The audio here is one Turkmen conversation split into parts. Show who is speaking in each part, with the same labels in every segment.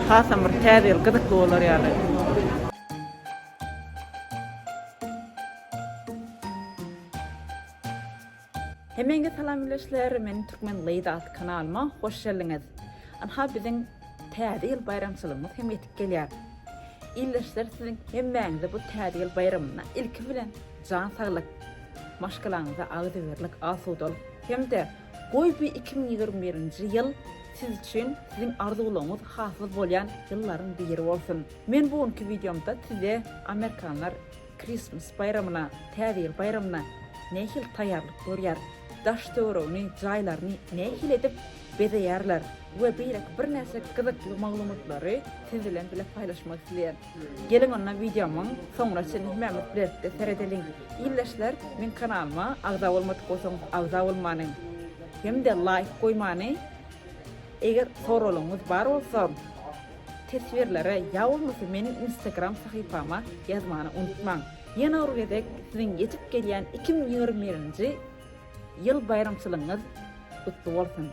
Speaker 1: Hasam bir täze ýyl gyzykly bolar ýaly. Hemmäňize salam ildeşler, meniň Türkmen Lady atly kanalyma hoş geldiňiz. Ynha biziň täze ýyl baýramçylygymyz hem ýetip gelýär. Ildeşler siziň hemmäňize bu täze ýyl baýramynda ilki bilen jan saglyk, maşgalaňyza agzybirlik, asudalyk hem-de goý bu 2021-nji ýyl siz üçin siziň arzuwlaryňyz hasyl bolýan ýyllaryň biri bolsun. Men bu günki wideomda size amerikanlar Christmas baýramyna, Täze ýyl baýramyna nähili taýýarlyk görýär, daş-töweregini, jaýlaryny nähili edip bezeýärler we beýleki birnäçe gyzykly maglumatlary siz bilen bile paýlaşmak isleýän. Geliň onda wideomyň soňuna çenli hemmämiz bilelikde seredeliň. Ildeşler meň kanalyma agza bolmadyk bolsaňyz agza bolmany hem-de laýk goýmany eger soraglaryňyz bar bolsa Teswirlere ýa bolmasa meniň instagram sahypama ýazmany unutmaň. Ýene bir gezek siziň ýetip gelýän 2021-nji ýyl baýramçylygyňyz gutly bolsun!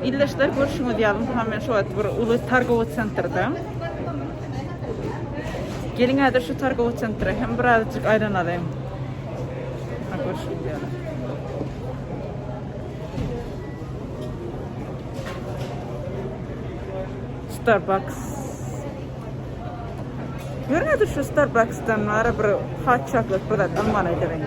Speaker 1: Ildeşler görşüňiz ýaly ynha men şu wagt bir uly targowy sentrde. Geliň häzir şu targowy sentre hem birazjyk aýlanalyň. Ha görşüňiz ýaly. Starbucks. Ýörüň häzir şu Starbucks'dan bara bir hot chocolate bir zat almaly edeliň.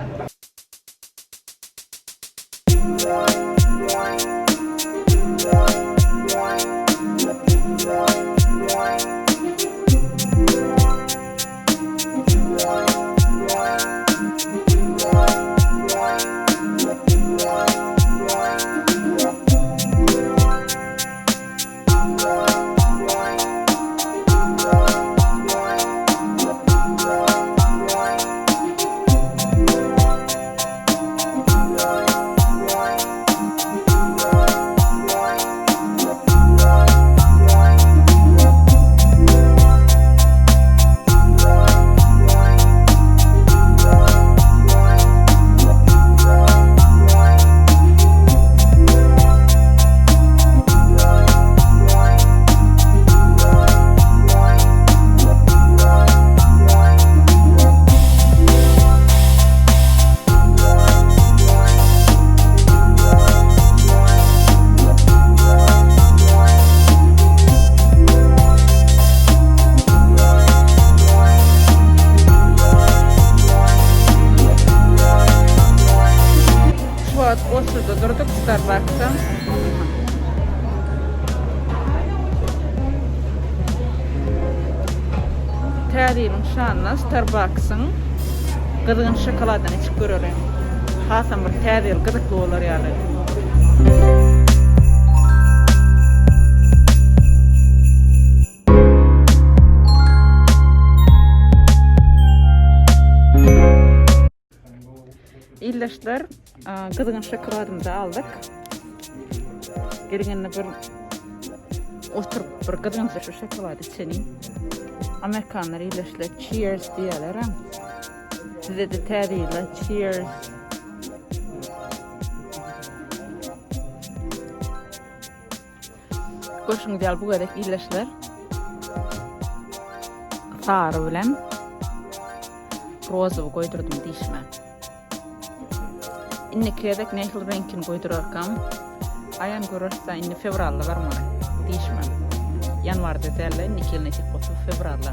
Speaker 1: Şu wagt Oşuda durduk Starbucks'a. Täze ýylyň şanyna Starbucks'yň gyzgyn şokoladyny içip göreliň. Hasam bir täze ýyl gyzykly bolar ýaly. Ildeşler, gyzgyn şokoladymyzy aldyk. Geliň indi bir oturyp bir gyzgynja şu şokolady içeliň. Amerikanlar ildeşler cheers diýerler. Size de täze ýyla cheers. Görşüňiz ýaly bu gezek ildeşler sary bilen rozowy goýdurdym dişime. Indiki gezek nähili reňkini goýdurarkam aýan görerse indi fewralda barmaly dişime. Ýanwarda däl-de indiki ýyl nesip bolsa fewralda.